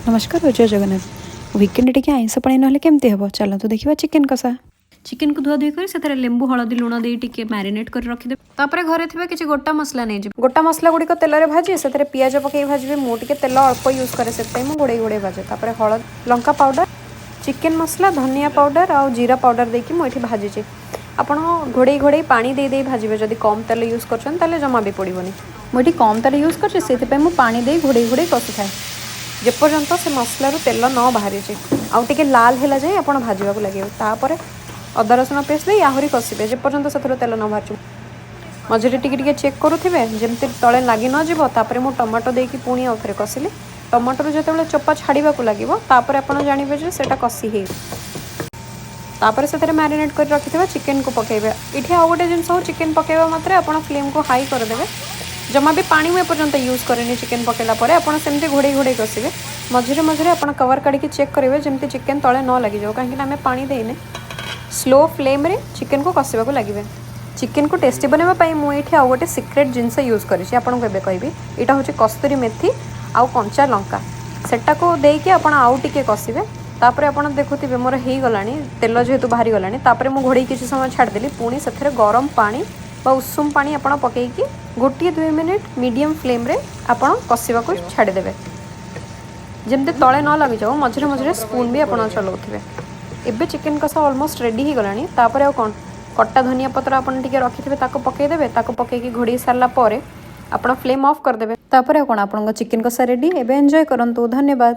ନମସ୍କାର, ଜୟ ଜଗନ୍ନାଥ। ୱିକେଣ୍ଡ ଟିକେ ଆଇଁଷ ପାଣି ନହେଲେ କେମିତି ହେବ? ଚାଲନ୍ତୁ ଦେଖିବା ଚିକେନ୍ କଷା। ଚିକେନକୁ ଧୁଆ ଧୁଇ କରି ସେଥିରେ ଲେମ୍ବୁ, ହଳଦୀ, ଲୁଣ ଦେଇ ଟିକେ ମ୍ୟାରିନେଟ୍ କରି ରଖିଦେବେ। ତାପରେ ଘରେ ଥିବା କିଛି ଗୋଟା ମସଲା ନେଇଯିବେ। ଗୋଟା ମସଲା ଗୁଡ଼ିକ ତେଲରେ ଭାଜି ସେଥିରେ ପିଆଜ ପକାଇ ଭାଜିବେ। ମୁଁ ଟିକେ ତେଲ ଅଳ୍ପ ୟୁଜ୍ କରେ, ସେଥିପାଇଁ ମୁଁ ଘୋଡ଼େଇ ଘୋଡ଼େଇ ଭାଜେ। ତାପରେ ହଳଦୀ, ଲଙ୍କା ପାଉଡ଼ର, ଚିକେନ୍ ମସଲା, ଧନିଆ ପାଉଡ଼ର ଆଉ ଜିରା ପାଉଡ଼ର ଦେଇକି ମୁଁ ଏଠି ଭାଜିଛି। ଆପଣ ଘୋଡ଼େଇ ଘୋଡ଼େଇ ପାଣି ଦେଇ ଦେଇ ଭାଜିବେ। ଯଦି କମ୍ ତେଲ ୟୁଜ୍ କରୁଛନ୍ତି, ତାହେଲେ ଜମା ବି ପଡ଼ିବନି। ମୁଁ ଏଠି କମ୍ ତେଲ ୟୁଜ୍ କରିଛି, ସେଥିପାଇଁ ମୁଁ ପାଣି ଦେଇ ଘୋଡ଼େଇ ଘୋଡ଼େଇ କଷୁଥାଏ, ଯେପର୍ଯ୍ୟନ୍ତ ସେ ମସଲାରୁ ତେଲ ନ ବାହାରିଛି। ଆଉ ଟିକେ ଲାଲ ହେଲା ଯାଏ ଆପଣ ଭାଜିବାକୁ ଲାଗିବେ। ତାପରେ ଅଦା ରସୁଣ ପେଷ୍ଟ ଦେଇ ଆହୁରି କଷିବେ, ଯେପର୍ଯ୍ୟନ୍ତ ସେଥିରୁ ତେଲ ନ ବାହାରିଛି। ମଝିରେ ଟିକେ ଟିକେ ଚେକ୍ କରୁଥିବେ, ଯେମିତି ତଳେ ଲାଗି ନ ଯିବ। ତାପରେ ମୁଁ ଟମାଟୋ ଦେଇକି ପୁଣି ଆଉ ଥରେ କଷିଲି। ଟମାଟୋରୁ ଯେତେବେଳେ ଚୋପା ଛାଡ଼ିବାକୁ ଲାଗିବ, ତାପରେ ଆପଣ ଜାଣିବେ ଯେ ସେଇଟା କଷି ହେଇ। ତାପରେ ସେଥିରେ ମ୍ୟାରିନେଟ୍ କରି ରଖିଥିବା ଚିକେନକୁ ପକାଇବେ। ଏଠି ଆଉ ଗୋଟେ ଜିନିଷ ହଉ, ଚିକେନ୍ ପକାଇବା ମାତ୍ରେ ଆପଣ ଫ୍ଲେମ୍କୁ ହାଇ କରିଦେବେ। ଜମା ବି ପାଣି ମୁଁ ଏପର୍ଯ୍ୟନ୍ତ ୟୁଜ୍ କରେନି। ଚିକେନ୍ ପକାଇଲା ପରେ ଆପଣ ସେମିତି ଘୋଡ଼େଇ ଘୋଡ଼େଇ କଷିବେ। ମଝିରେ ମଝିରେ ଆପଣ କଭର୍ କାଢ଼ିକି ଚେକ୍ କରିବେ, ଯେମିତି ଚିକେନ୍ ତଳେ ନ ଲାଗିଯାଉ, କାହିଁକିନା ଆମେ ପାଣି ଦେଇନେ। ସ୍ଲୋ ଫ୍ଲେମ୍ରେ ଚିକେନ୍କୁ କଷିବାକୁ ଲାଗିବେ। ଚିକେନ୍କୁ ଟେଷ୍ଟି ବନାଇବା ପାଇଁ ମୁଁ ଏଇଠି ଆଉ ଗୋଟେ ସିକ୍ରେଟ୍ ଜିନିଷ ୟୁଜ୍ କରିଛି, ଆପଣଙ୍କୁ ଏବେ କହିବି। ଏଇଟା ହେଉଛି କସ୍ତୁରୀ ମେଥି ଆଉ କଞ୍ଚା ଲଙ୍କା। ସେଟାକୁ ଦେଇକି ଆପଣ ଆଉ ଟିକେ କଷିବେ। ତାପରେ ଆପଣ ଦେଖୁଥିବେ, ମୋର ହେଇଗଲାଣି, ତେଲ ଯେହେତୁ ବାହାରିଗଲାଣି। ତାପରେ ମୁଁ ଘୋଡ଼େଇ କିଛି ସମୟ ଛାଡ଼ିଦେଲି। ପୁଣି ସେଥିରେ ଗରମ ପାଣି ବା ଉଷୁମ ପାଣି ଆପଣ ପକାଇକି 1-2 ମିନିଟ୍ ମିଡ଼ିୟମ୍ ଫ୍ଲେମ୍ରେ ଆପଣ କଷିବାକୁ ଛାଡ଼ିଦେବେ, ଯେମିତି ତଳେ ନ ଲାଗିଯାଉ। ମଝିରେ ମଝିରେ ସ୍ପୁନ୍ ବି ଆପଣ ଚଲାଉଥିବେ। ଏବେ ଚିକେନ୍ କଷା ଅଲମୋଷ୍ଟ ରେଡ଼ି ହେଇଗଲାଣି। ତାପରେ ଆଉ କ'ଣ, କଟା ଧନିଆ ପତ୍ର ଆପଣ ଟିକେ ରଖିଥିବେ, ତାକୁ ପକାଇଦେବେ। ତାକୁ ପକାଇକି ଘୋଡ଼େଇ ସାରିଲା ପରେ ଆପଣ ଫ୍ଲେମ୍ ଅଫ୍ କରିଦେବେ। ତାପରେ ଆଉ କ'ଣ, ଆପଣଙ୍କ ଚିକେନ୍ କଷା ରେଡ଼ି। ଏବେ ଏନ୍ଜୟ କରନ୍ତୁ। ଧନ୍ୟବାଦ।